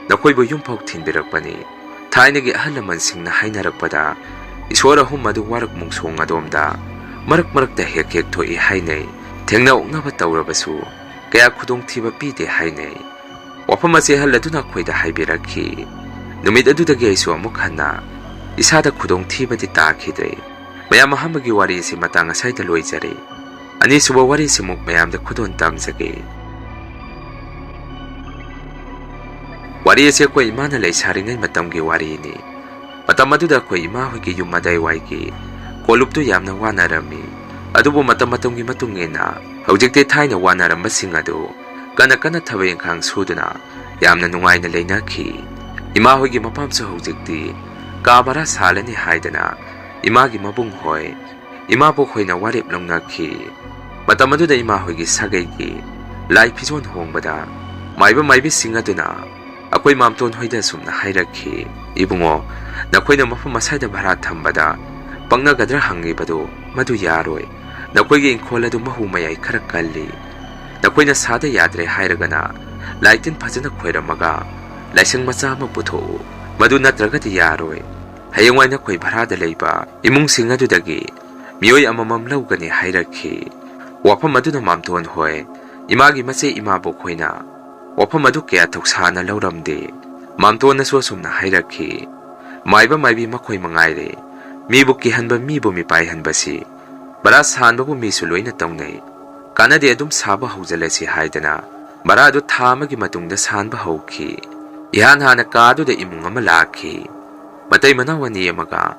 ꯅꯈꯣꯏꯕꯨ ꯌꯨꯝꯐꯥꯎ ꯊꯤꯟꯕꯤꯔꯛꯄꯅꯤ꯫ ꯊꯥꯏꯅꯒꯤ ꯑꯍꯜ ꯂꯃꯟꯁꯤꯡꯅ ꯍꯥꯏꯅꯔꯛꯄꯗ ꯏꯁꯣꯔ ꯑꯍꯨꯝ ꯑꯗꯨ ꯋꯥꯔꯛ ꯃꯨꯡꯁꯣꯡ ꯑꯗꯣꯝꯗ ꯃꯔꯛ ꯃꯔꯛꯇ ꯍꯦꯛ ꯍꯦꯛ ꯊꯣꯛꯏ ꯍꯥꯏꯅꯩ꯫ ꯊꯦꯡꯅ ꯑꯣꯛꯅꯕ ꯇꯧꯔꯕꯁꯨ ꯀꯌꯥ ꯈꯨꯗꯣꯡꯊꯤꯕ ꯄꯤꯗꯦ ꯍꯥꯏꯅꯩ꯫ ꯋꯥꯐꯝ ꯑꯁꯤ ꯑꯍꯜ ꯑꯗꯨꯅ ꯑꯩꯈꯣꯏꯗ ꯍꯥꯏꯕꯤꯔꯛꯈꯤ꯫ ꯅꯨꯃꯤꯠ ꯑꯗꯨꯗꯒꯤ ꯑꯩꯁꯨ ꯑꯃꯨꯛ ꯍꯟꯅ ꯏꯁꯥꯗ ꯈꯨꯗꯣꯡꯊꯤꯕꯗꯤ ꯇꯥꯈꯤꯗ꯭ꯔꯦ꯫ ꯃꯌꯥꯝ, ꯑꯍꯥꯟꯕꯒꯤ ꯋꯥꯔꯤ ꯑꯁꯤ ꯃꯇꯥꯡ ꯑꯁꯥꯏꯗ ꯂꯣꯏꯖꯔꯦ꯫ ꯑꯅꯤꯁꯨꯕ ꯋꯥꯔꯤꯁꯤꯃꯨꯛ ꯃꯌꯥꯝꯗ ꯈꯨꯗꯣꯜ ꯇꯝꯖꯒꯦ꯫ ꯋꯥꯔꯤ ꯑꯁꯤ ꯑꯩꯈꯣꯏ ꯏꯃꯥꯅ ꯂꯩꯁꯥꯔꯤꯉꯩ ꯃꯇꯝꯒꯤ ꯋꯥꯔꯤꯅꯤ꯫ ꯃꯇꯝ ꯑꯗꯨꯗ ꯑꯩꯈꯣꯏ ꯏꯃꯥ ꯍꯣꯏꯒꯤ ꯌꯨꯝ ꯑꯗꯥꯏꯋꯥꯏꯒꯤ ꯀꯣꯂꯨꯞꯇꯨ ꯌꯥꯝꯅ ꯋꯥꯅꯔꯝꯃꯤ꯫ ꯑꯗꯨꯕꯨ ꯃꯇꯝ ꯃꯇꯝꯒꯤ ꯃꯇꯨꯡ ꯏꯟꯅ ꯍꯧꯖꯤꯛꯇꯤ ꯊꯥꯏꯅ ꯋꯥꯅꯔꯝꯕꯁꯤꯡ ꯑꯗꯨ ꯀꯟꯅ ꯀꯟꯅ ꯊꯕꯛ ꯏꯪꯈꯥꯡ ꯁꯨꯗꯨꯅ ꯌꯥꯝꯅ ꯅꯨꯡꯉꯥꯏꯅ ꯂꯩꯅꯈꯤ꯫ ꯏꯃꯥ ꯍꯣꯏꯒꯤ ꯃꯄꯥꯝꯁꯨ ꯍꯧꯖꯤꯛꯇꯤ ꯀꯥ ꯚꯔꯥ ꯁꯥꯜꯂꯅꯤ ꯍꯥꯏꯗꯅ ꯏꯃꯥꯒꯤ ꯃꯕꯨꯡ ꯍꯣꯏ, ꯏꯃꯥꯕꯣꯛ ꯍꯣꯏꯅ ꯋꯥꯔꯦꯞ ꯂꯧꯅꯈꯤ꯫ ꯃꯇꯝ ꯑꯗꯨꯗ ꯏꯃꯥ ꯍꯣꯏꯒꯤ ꯁꯥꯒꯩꯒꯤ ꯂꯥꯏ ꯐꯤꯖꯣꯜ ꯍꯣꯡꯕꯗ ꯃꯥꯏꯕ ꯃꯥꯏꯕꯤꯁꯤꯡ ꯑꯗꯨꯅ ꯑꯩꯈꯣꯏ ꯃꯥꯝꯇꯣꯟ ꯍꯣꯏꯗ ꯑꯁꯨꯝꯅ ꯍꯥꯏꯔꯛꯈꯤ, "ꯏꯕꯨꯡꯉꯣ, ꯅꯈꯣꯏꯅ ꯃꯐꯝ ꯑꯁꯥꯏꯗ ꯚꯔꯥ ꯊꯝꯕꯗ ꯄꯛꯅꯒꯗ꯭ꯔꯥ ꯍꯪꯉꯤꯕꯗꯨ ꯃꯗꯨ ꯌꯥꯔꯣꯏ꯫ ꯅꯈꯣꯏꯒꯤ ꯏꯪꯈꯣꯜ ꯑꯗꯨ ꯃꯍꯨ ꯃꯌꯥꯏ ꯈꯔ ꯀꯜꯂꯤ꯫ ꯅꯈꯣꯏꯅ ꯁꯥꯗ ꯌꯥꯗ꯭ꯔꯦ ꯍꯥꯏꯔꯒꯅ ꯂꯥꯏꯇꯤꯟ ꯐꯖꯅ ꯈꯣꯏꯔꯝꯃꯒ ꯂꯥꯏꯁꯪ ꯃꯆꯥ ꯑꯃ ꯄꯨꯊꯣꯛꯎ꯫ ꯃꯗꯨ ꯅꯠꯇ꯭ꯔꯒꯗꯤ ꯌꯥꯔꯣꯏ꯫ ꯍꯌꯦꯡꯋꯥꯏ ꯅꯈꯣꯏ ꯚꯔꯥꯗ ꯂꯩꯕ ꯏꯃꯨꯡꯁꯤꯡ ꯑꯗꯨꯗꯒꯤ ꯃꯤꯑꯣꯏ ꯑꯃꯃꯝ ꯂꯧꯒꯅꯤ" ꯍꯥꯏꯔꯛꯈꯤ꯫ ꯋꯥꯐꯝ ꯑꯗꯨꯅ ꯃꯥꯝꯇꯣꯟ ꯍꯣꯏ, ꯏꯃꯥꯒꯤ ꯃꯆꯦ ꯏꯃꯥꯕꯣꯛ ꯍꯣꯏꯅ ꯋꯥꯐꯝ ꯑꯗꯨ ꯀꯌꯥ ꯊꯧꯁꯥꯅ ꯂꯧꯔꯝꯗꯦ꯫ ꯃꯥꯝꯇꯣꯟꯅꯁꯨ ꯑꯁꯨꯝꯅ ꯍꯥꯏꯔꯛꯈꯤ, "ꯃꯥꯏꯕ ꯃꯥꯏꯕꯤ ꯃꯈꯣꯏ ꯃꯉꯥꯏꯔꯦ, ꯃꯤꯕꯨ ꯀꯤꯍꯟꯕ, ꯃꯤꯕꯨ ꯃꯤꯄꯥꯏꯍꯟꯕꯁꯤ ꯚꯔꯥ ꯁꯥꯟꯕꯕꯨ ꯃꯤꯁꯨ ꯂꯣꯏꯅ ꯇꯧꯅꯩ꯫ ꯀꯥꯟꯅꯗꯦ, ꯑꯗꯨꯝ ꯁꯥꯕ ꯍꯧꯖꯤꯜꯂꯁꯤ" ꯍꯥꯏꯗꯅ ꯚꯔꯥ ꯑꯗꯨ ꯊꯥ ꯑꯃꯒꯤ ꯃꯇꯨꯡꯗ ꯁꯥꯟꯕ ꯍꯧꯈꯤ꯫ ꯏꯍꯥꯟ ꯍꯥꯟꯅ ꯀꯥ ꯑꯗꯨꯗ ꯏꯃꯨꯡ ꯑꯃ ꯂꯥꯛꯈꯤ꯫ ꯃꯇꯩ ꯃꯅꯥꯎ ꯑꯅꯤ ꯑꯃꯒ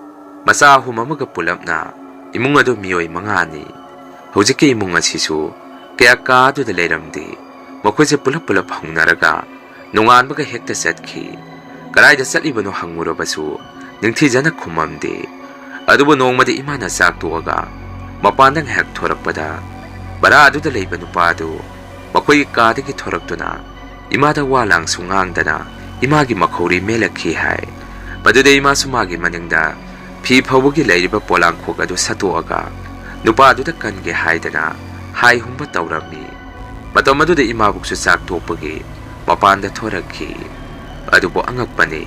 ꯃꯆꯥ ꯑꯍꯨꯝ ꯑꯃꯒ ꯄꯨꯂꯞꯅ ꯏꯃꯨꯡ ꯑꯗꯨ ꯃꯤꯑꯣꯏ ꯃꯉꯥꯅꯤ꯫ ꯍꯧꯖꯤꯛꯀꯤ ꯏꯃꯨꯡ ꯑꯁꯤꯁꯨ ꯀꯌꯥ ꯀꯥ ꯑꯗꯨꯗ ꯂꯩꯔꯝꯗꯦ꯫ ꯃꯈꯣꯏꯁꯦ ꯄꯨꯂꯞ ꯄꯨꯂꯞ ꯍꯧꯅꯔꯒ ꯅꯣꯡꯉꯥꯟꯕꯒ ꯍꯦꯛꯇ ꯆꯠꯈꯤ꯫ ꯀꯗꯥꯏꯗ ꯆꯠꯂꯤꯕꯅꯣ ꯍꯪꯉꯨꯔꯕꯁꯨ ꯅꯤꯡꯊꯤꯖꯅ ꯈꯨꯝꯃꯝꯗꯦ꯫ ꯑꯗꯨꯕꯨ ꯅꯣꯡꯃꯗꯤ ꯏꯃꯥꯅ ꯆꯥꯛ ꯇꯣꯛꯑꯒ ꯃꯄꯥꯟꯗ ꯉꯥꯏꯍꯥꯛ ꯊꯣꯔꯛꯄꯗ, ꯚꯔꯥ ꯑꯗꯨꯗ ꯂꯩꯕ ꯅꯨꯄꯥ ꯑꯗꯨ ꯃꯈꯣꯏꯒꯤ ꯀꯥꯗꯒꯤ ꯊꯣꯔꯛꯇꯨꯅ ꯏꯃꯥꯗ ꯋꯥ ꯂꯥꯡꯁꯨ ꯉꯥꯡꯗꯅ ꯏꯃꯥꯒꯤ ꯃꯈꯧꯔꯤ ꯃꯦꯜꯂꯛꯈꯤ ꯍꯥꯏ꯫ ꯃꯗꯨꯗ ꯏꯃꯥꯁꯨ ꯃꯥꯒꯤ ꯃꯅꯤꯡꯗ ꯐꯤ ꯐꯧꯕꯒꯤ ꯂꯩꯔꯤꯕ ꯄꯣꯂꯥꯡꯈꯣꯛ ꯑꯗꯨ ꯁꯠꯇꯣꯛꯑꯒ ꯅꯨꯄꯥꯗꯨꯗ ꯀꯟꯒꯦ ꯍꯥꯏꯗꯅ ꯍꯥꯏ ꯍꯨꯝꯕ ꯇꯧꯔꯝꯃꯤ꯫ ꯃꯇꯝ ꯑꯗꯨꯗ ꯏꯃꯥꯕꯣꯛꯁꯨ ꯆꯥꯛ ꯇꯣꯛꯄꯒꯤ ꯃꯄꯥꯟꯗ ꯊꯣꯔꯛꯈꯤ꯫ ꯑꯗꯨꯕꯨ ꯑꯉꯛꯄꯅꯤ,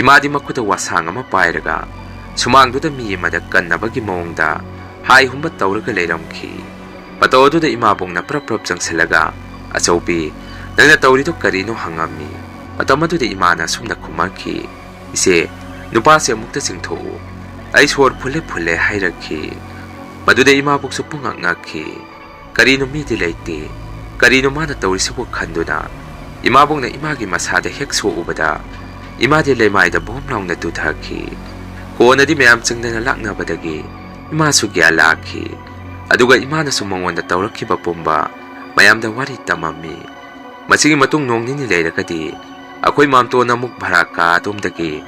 ꯏꯃꯥꯗꯤ ꯃꯈꯨꯠꯇ ꯋꯥꯁꯥꯡ ꯑꯃ ꯄꯥꯏꯔꯒ ꯁꯨꯃꯥꯡꯗꯨꯗ ꯃꯤ ꯑꯃꯗ ꯀꯟꯅꯕꯒꯤ ꯃꯑꯣꯡꯗ ꯍꯥꯏ ꯍꯨꯝꯕ ꯇꯧꯔꯒ ꯂꯩꯔꯝꯈꯤ꯫ ꯃꯇꯧ ꯑꯗꯨꯗ ꯏꯃꯥꯕꯣꯛꯅ ꯄ꯭ꯔꯞ ꯄ꯭ꯔꯞ ꯆꯪꯁꯤꯜꯂꯒ, "ꯑꯆꯧꯕꯤ, ꯅꯪꯅ ꯇꯧꯔꯤꯗꯣ ꯀꯔꯤꯅꯣ?" ꯍꯪꯉꯝꯃꯤ꯫ ꯃꯇꯝ ꯑꯗꯨꯗ ꯏꯃꯥꯅ ꯑꯁꯨꯝꯅ ꯈꯨꯝꯃꯛꯈꯤ, "ꯏꯆꯦ, ꯅꯨꯄꯥꯁꯦ ꯑꯃꯨꯛꯇ ꯆꯤꯡꯊꯣꯛꯎ꯫ ꯑꯩ ꯁꯣꯔ ꯐꯨꯜꯂꯦ ꯐꯨꯜꯂꯦ" ꯍꯥꯏꯔꯛꯈꯤ꯫ ꯃꯗꯨꯗ ꯏꯃꯥꯕꯣꯛꯁꯨ ꯄꯨꯡꯉꯛ ꯉꯛꯈꯤ꯫ ꯀꯔꯤꯅꯣ, ꯃꯤꯗꯤ ꯂꯩꯇꯦ, ꯀꯔꯤꯅꯣ ꯃꯥꯅ ꯇꯧꯔꯤꯁꯤꯕꯨ ꯈꯟꯗꯨꯅ ꯏꯃꯥꯕꯣꯛꯅ ꯏꯃꯥꯒꯤ ꯃꯁꯥꯗ ꯍꯦꯛ ꯁꯣꯛꯎꯕꯗ ꯏꯃꯥꯗꯤ ꯂꯩꯃꯥꯏꯗ ꯕꯣꯝ ꯂꯥꯎꯅ ꯇꯨꯊꯈꯤ꯫ ꯀꯣꯟꯅꯗꯤ ꯃꯌꯥꯝ ꯆꯪꯗꯅ ꯂꯥꯛꯅꯕꯗꯒꯤ ꯏꯃꯥꯁꯨ ꯒ꯭ꯌꯥꯟ ꯂꯥꯛꯈꯤ꯫ ꯑꯗꯨꯒ ꯏꯃꯥꯅꯁꯨ ꯃꯉꯣꯟꯗ ꯇꯧꯔꯛꯈꯤꯕ ꯄꯨꯝꯕ ꯃꯌꯥꯝꯗ ꯋꯥꯔꯤ ꯇꯝꯃꯝꯃꯤ꯫ ꯃꯁꯤꯒꯤ ꯃꯇꯨꯡ ꯅꯣꯡ ꯅꯤꯅꯤ ꯂꯩꯔꯒꯗꯤ ꯑꯩꯈꯣꯏ ꯃꯥꯝꯇꯣꯟ ꯑꯃꯨꯛ ꯚꯔꯥ ꯀꯥ ꯑꯗꯣꯝꯗꯒꯤ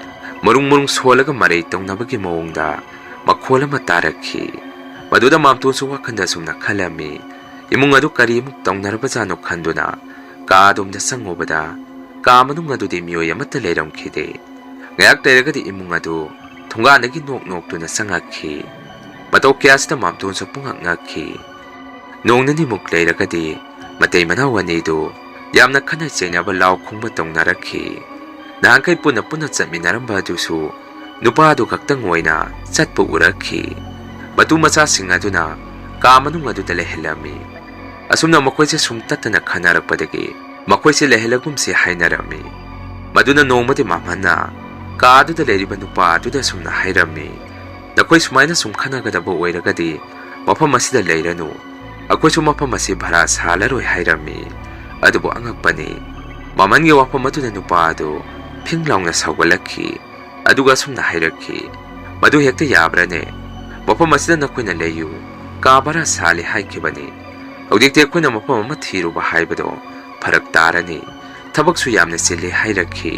ꯃꯔꯨꯡ ꯃꯔꯨꯡ ꯁꯣꯜꯂꯒ ꯃꯔꯩ ꯇꯧꯅꯕꯒꯤ ꯃꯑꯣꯡꯗ ꯃꯈꯣꯜ ꯑꯃ ꯇꯥꯔꯛꯈꯤ꯫ ꯃꯗꯨꯗ ꯃꯥꯝꯇꯣꯟꯁꯨ ꯋꯥꯈꯜꯗ ꯑꯁꯨꯝꯅ ꯈꯜꯂꯝꯃꯤ, "ꯏꯃꯨꯡ ꯑꯗꯨ ꯀꯔꯤꯃꯨꯛ ꯇꯧꯅꯔꯕꯖꯥꯠꯅꯣ?" ꯈꯟꯗꯨꯅ ꯀꯥ ꯑꯗꯣꯝꯗ ꯆꯪꯉꯨꯕꯗ ꯀꯥ ꯃꯅꯨꯡ ꯑꯗꯨꯗꯤ ꯃꯤꯑꯣꯏ ꯑꯃꯠꯇ ꯂꯩꯔꯝꯈꯤꯗꯦ꯫ ꯉꯥꯏꯍꯥꯛ ꯂꯩꯔꯒꯗꯤ ꯏꯃꯨꯡ ꯑꯗꯨ ꯊꯣꯡꯒꯥꯟꯗꯒꯤ ꯅꯣꯛ ꯅꯣꯛꯇꯨꯅ ꯆꯪꯉꯛꯈꯤ꯫ ꯃꯇꯧ ꯀꯌꯥꯁꯤꯗ ꯃꯥꯝꯇꯣꯟꯁꯨ ꯄꯨꯡꯉꯛ ꯉꯛꯈꯤ꯫ ꯅꯣꯡ ꯅꯤꯅꯤꯃꯨꯛ ꯂꯩꯔꯒꯗꯤ ꯃꯇꯩ ꯃꯅꯥꯎ ꯑꯅꯤꯗꯨ ꯌꯥꯝꯅ ꯈꯠꯅ ꯆꯩꯅꯕ, ꯂꯥꯎ ꯈꯣꯡꯕ ꯇꯧꯅꯔꯛꯈꯤ꯫ ꯅꯍꯥꯟꯈꯩ ꯄꯨꯟꯅ ꯄꯨꯟꯅ ꯆꯠꯃꯤꯟꯅꯔꯝꯕ ꯑꯗꯨꯁꯨ ꯅꯨꯄꯥ ꯑꯗꯨ ꯈꯛꯇꯪ ꯑꯣꯏꯅ ꯆꯠꯄ ꯎꯔꯛꯈꯤ꯫ ꯃꯇꯨ ꯃꯆꯥꯁꯤꯡ ꯑꯗꯨꯅ ꯀꯥ ꯃꯅꯨꯡ ꯑꯗꯨꯗ ꯂꯩꯍꯜꯂꯝꯃꯤ꯫ ꯑꯁꯨꯝꯅ ꯃꯈꯣꯏꯁꯦ ꯁꯨꯝ ꯇꯠꯇꯅ ꯈꯟꯅꯔꯛꯄꯗꯒꯤ ꯃꯈꯣꯏꯁꯦ ꯂꯩꯍꯜꯂꯒꯨꯝꯁꯤ ꯍꯥꯏꯅꯔꯝꯃꯤ꯫ ꯃꯗꯨꯅ ꯅꯣꯡꯃꯗꯤ ꯃꯃꯟꯅ ꯀꯥꯗꯨꯗ ꯂꯩꯔꯤꯕ ꯅꯨꯄꯥ ꯑꯗꯨꯗ ꯑꯁꯨꯝꯅ ꯍꯥꯏꯔꯝꯃꯤ, "ꯅꯈꯣꯏ ꯁꯨꯃꯥꯏꯅ ꯁꯨꯝ ꯈꯟꯅꯒꯗꯕ ꯑꯣꯏꯔꯒꯗꯤ ꯃꯐꯝ ꯑꯁꯤꯗ ꯂꯩꯔꯅꯨ, ꯑꯩꯈꯣꯏꯁꯨ ꯃꯐꯝ ꯑꯁꯤ ꯚꯔꯥ ꯁꯥꯜꯂꯔꯣꯏ" ꯍꯥꯏꯔꯝꯃꯤ꯫ ꯑꯗꯨꯕꯨ ꯑꯉꯛꯄꯅꯤ, ꯃꯃꯟꯒꯤ ꯋꯥꯐꯝ ꯑꯗꯨꯅ ꯅꯨꯄꯥ ꯑꯗꯨ ꯐꯤꯡ ꯂꯥꯎꯅ ꯁꯥꯎꯒꯠꯂꯛꯈꯤ꯫ ꯑꯗꯨꯒ ꯑꯁꯨꯝꯅ ꯍꯥꯏꯔꯛꯈꯤ, "ꯃꯗꯨ ꯍꯦꯛꯇ ꯌꯥꯕ꯭ꯔꯅꯦ? ꯃꯐꯝ ꯑꯁꯤꯗ ꯅꯈꯣꯏꯅ ꯂꯩꯌꯨ, ꯀꯥ ꯚꯔꯥ ꯁꯥꯜꯂꯤ ꯍꯥꯏꯈꯤꯕꯅꯤ꯫ ꯍꯧꯖꯤꯛꯇꯤ ꯑꯩꯈꯣꯏꯅ ꯃꯐꯝ ꯑꯃ ꯊꯤꯔꯨꯕ ꯍꯥꯏꯕꯗꯣ ꯐꯔꯛ ꯇꯥꯔꯅꯤ꯫ ꯊꯕꯛꯁꯨ ꯌꯥꯝꯅ ꯆꯤꯜꯂꯤ" ꯍꯥꯏꯔꯛꯈꯤ꯫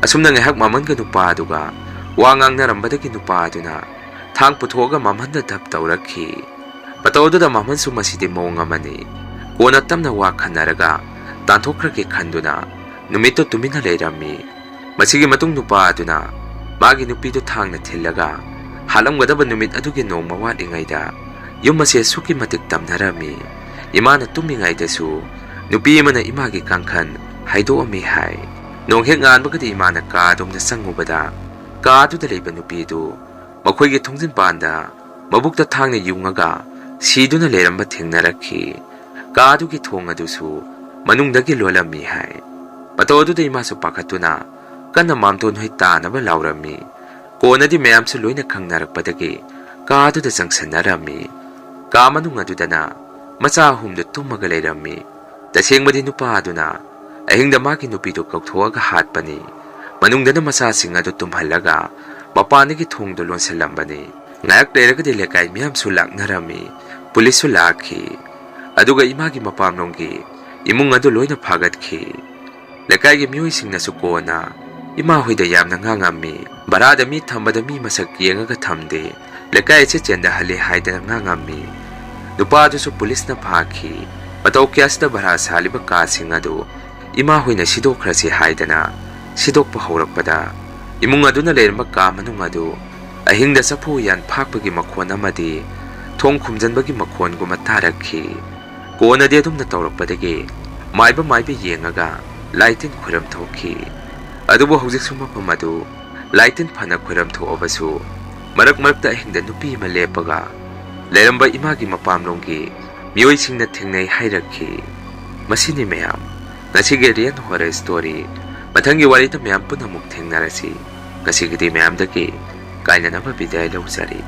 ꯑꯁꯨꯝꯅ ꯉꯥꯏꯍꯥꯛ ꯃꯃꯟꯒ ꯅꯨꯄꯥ ꯑꯗꯨꯒ ꯋꯥ ꯉꯥꯡꯅꯔꯝꯕꯗꯒꯤ ꯅꯨꯄꯥ ꯑꯗꯨꯅ ꯊꯥꯡ ꯄꯨꯊꯣꯛꯑꯒ ꯃꯃꯟꯗ ꯙꯞ ꯇꯧꯔꯛꯈꯤ꯫ ꯃꯇꯧ ꯑꯗꯨꯗ ꯃꯃꯟꯁꯨ ꯃꯁꯤꯗꯤ ꯃꯑꯣꯡ ꯑꯃꯅꯤ꯫ ꯀꯣꯟꯅ ꯇꯞꯅ ꯋꯥ ꯈꯟꯅꯔꯒ ꯇꯥꯟꯊꯣꯛꯈ꯭ꯔꯒꯦ ꯈꯟꯗꯨꯅ ꯅꯨꯃꯤꯠꯇꯨ ꯇꯨꯃꯤꯟꯅ ꯂꯩꯔꯝꯃꯤ꯫ ꯃꯁꯤꯒꯤ ꯃꯇꯨꯡ ꯅꯨꯄꯥ ꯑꯗꯨꯅ ꯃꯥꯒꯤ ꯅꯨꯄꯤꯗꯨ ꯊꯥꯡꯅ ꯊꯤꯜꯂꯒ ꯍꯥꯠꯂꯝꯒꯗꯕ ꯅꯨꯃꯤꯠ ꯑꯗꯨꯒꯤ ꯅꯣꯡꯃ ꯋꯥꯠꯂꯤꯉꯩꯗ ꯌꯨꯝ ꯑꯁꯤ ꯑꯁꯨꯛꯀꯤ ꯃꯇꯤꯛ ꯇꯝꯅꯔꯝꯃꯤ꯫ ꯏꯃꯥꯅ ꯇꯨꯝꯃꯤꯉꯩꯗꯁꯨ ꯅꯨꯄꯤ ꯑꯃꯅ ꯏꯃꯥꯒꯤ ꯀꯥꯡꯈꯟ ꯍꯥꯏꯗꯣꯛꯑꯝꯃꯤ ꯍꯥꯏ꯫ ꯅꯣꯡ ꯍꯦꯛ ꯉꯥꯟꯕꯒꯗꯤ ꯏꯃꯥꯅ ꯀꯥ ꯑꯗꯣꯝꯗ ꯆꯪꯉꯨꯕꯗ ꯀꯥ ꯑꯗꯨꯗ ꯂꯩꯕ ꯅꯨꯄꯤꯗꯨ ꯃꯈꯣꯏꯒꯤ ꯊꯣꯡꯖꯤꯟꯄꯥꯟꯗ ꯃꯕꯨꯛꯇ ꯊꯥꯡꯅ ꯌꯨꯡꯉꯒ ꯁꯤꯗꯨꯅ ꯂꯩꯔꯝꯕ ꯊꯦꯡꯅꯔꯛꯈꯤ꯫ ꯀꯥ ꯑꯗꯨꯒꯤ ꯊꯣꯡ ꯑꯗꯨꯁꯨ ꯃꯅꯨꯡꯗꯒꯤ ꯂꯣꯜꯂꯝꯃꯤ ꯍꯥꯏ꯫ ꯃꯇꯧ ꯑꯗꯨꯗ ꯏꯃꯥꯁꯨ ꯄꯥꯈꯠꯇꯨꯅ ꯀꯟꯅ ꯃꯥꯝꯇꯣꯟ ꯍꯣꯏ ꯇꯥꯅꯕ ꯂꯥꯎꯔꯝꯃꯤ꯫ ꯀꯣꯟꯅꯗꯤ ꯃꯌꯥꯝꯁꯨ ꯂꯣꯏꯅ ꯈꯪꯅꯔꯛꯄꯗꯒꯤ ꯀꯥ ꯑꯗꯨꯗ ꯆꯪꯁꯟꯅꯔꯝꯃꯤ꯫ ꯀꯥ ꯃꯅꯨꯡ ꯑꯗꯨꯗꯅ ꯃꯆꯥ ꯑꯍꯨꯝꯗꯨ ꯇꯨꯝꯃꯒ ꯂꯩꯔꯝꯃꯤ꯫ ꯇꯁꯦꯡꯕꯗꯤ ꯅꯨꯄꯥ ꯑꯗꯨꯅ ꯑꯍꯤꯡꯗ ꯃꯥꯒꯤ ꯅꯨꯄꯤꯗꯨ ꯀꯧꯊꯣꯛꯑꯒ ꯍꯥꯠꯄꯅꯤ꯫ ꯃꯅꯨꯡꯗꯅ ꯃꯆꯥꯁꯤꯡ ꯑꯗꯨ ꯇꯨꯝꯍꯜꯂꯒ ꯃꯄꯥꯟꯗꯒꯤ ꯊꯣꯡꯗꯨ ꯂꯣꯟꯁꯤꯜꯂꯝꯕꯅꯤ꯫ ꯉꯥꯏꯍꯥꯛ ꯂꯩꯔꯒꯗꯤ ꯂꯩꯀꯥꯏ ꯃꯤꯌꯥꯝꯁꯨ ꯂꯥꯛꯅꯔꯝꯃꯤ꯫ ꯄꯨꯂꯤꯁꯁꯨ ꯂꯥꯛꯈꯤ꯫ ꯑꯗꯨꯒ ꯏꯃꯥꯒꯤ ꯃꯄꯥꯝꯂꯣꯝꯒꯤ ꯏꯃꯨꯡ ꯑꯗꯨ ꯂꯣꯏꯅ ꯐꯥꯒꯠꯈꯤ꯫ ꯂꯩꯀꯥꯏꯒꯤ ꯃꯤꯑꯣꯏꯁꯤꯡꯅꯁꯨ ꯀꯣꯟꯅ ꯏꯃꯥ ꯍꯣꯏꯗ ꯌꯥꯝꯅ ꯉꯥꯡꯉꯝꯃꯤ꯫ ꯚꯔꯥꯗ ꯃꯤ ꯊꯝꯕꯗ ꯃꯤ ꯃꯁꯛ ꯌꯦꯡꯉꯒ ꯊꯝꯗꯦ, ꯂꯩꯀꯥꯏ ꯑꯁꯤ ꯆꯦꯟꯊꯍꯜꯂꯤ ꯍꯥꯏꯗꯅ ꯉꯥꯡꯉꯝꯃꯤ꯫ ꯅꯨꯄꯥ ꯑꯗꯨꯁꯨ ꯄꯨꯂꯤꯁꯅ ꯐꯥꯈꯤ꯫ ꯃꯇꯧ ꯀꯌꯥꯁꯤꯗ ꯚꯔꯥ ꯁꯥꯜꯂꯤꯕ ꯀꯥꯁꯤꯡ ꯑꯗꯨ ꯏꯃꯥ ꯍꯣꯏꯅ ꯁꯤꯗꯣꯛꯈ꯭ꯔꯁꯤ ꯍꯥꯏꯗꯅ ꯁꯤꯗꯣꯛꯄ ꯍꯧꯔꯛꯄꯗ, ꯏꯃꯨꯡ ꯑꯗꯨꯅ ꯂꯩꯔꯝꯕ ꯀꯥ ꯃꯅꯨꯡ ꯑꯗꯨ ꯑꯍꯤꯡꯗ ꯆꯐꯨ ꯎꯌꯥꯟ ꯐꯥꯛꯄꯒꯤ ꯃꯈꯣꯟ ꯑꯃꯗꯤ ꯊꯣꯡ ꯈꯨꯝꯖꯤꯟꯕꯒꯤ ꯃꯈꯣꯟꯒꯨꯝꯕ ꯇꯥꯔꯛꯈꯤ꯫ ꯀꯣꯟꯅꯗꯤ ꯑꯗꯨꯝꯅ ꯇꯧꯔꯛꯄꯗꯒꯤ ꯃꯥꯏꯕ ꯃꯥꯏꯕꯤ ꯌꯦꯡꯉꯒ ꯂꯥꯏ ꯇꯤꯟ ꯈꯣꯏꯔꯝ ꯊꯣꯛꯈꯤ꯫ ꯑꯗꯨꯕꯨ ꯍꯧꯖꯤꯛꯁꯨ ꯃꯐꯝ ꯑꯗꯨ ꯂꯥꯏ ꯇꯤꯟ ꯐꯅ ꯈꯣꯏꯔꯝ ꯊꯣꯛꯑꯕꯁꯨ, ꯃꯔꯛ ꯃꯔꯛꯇ ꯑꯍꯤꯡꯗ ꯅꯨꯄꯤ ꯑꯃ ꯂꯦꯞꯄꯒ ꯂꯩꯔꯝꯕ ꯏꯃꯥꯒꯤ ꯃꯄꯥꯝꯂꯣꯝꯒꯤ ꯃꯤꯑꯣꯏꯁꯤꯡꯅ ꯊꯦꯡꯅꯩ ꯍꯥꯏꯔꯛꯈꯤ꯫ ꯃꯁꯤꯅꯤ ꯃꯌꯥꯝ, ꯉꯁꯤꯒꯤ Aryan Horror Story꯫ ꯃꯊꯪꯒꯤ ꯋꯥꯔꯤꯗ ꯃꯌꯥꯝ ꯄꯨꯟꯅ ꯑꯃꯨꯛ ꯊꯦꯡꯅꯔꯁꯤ꯫ ꯉꯁꯤꯒꯤꯗꯤ ꯃꯌꯥꯝꯗꯒꯤ ꯀꯥꯏꯅꯅꯕ ꯕꯤꯗꯥꯏ ꯂꯧꯖꯔꯤ꯫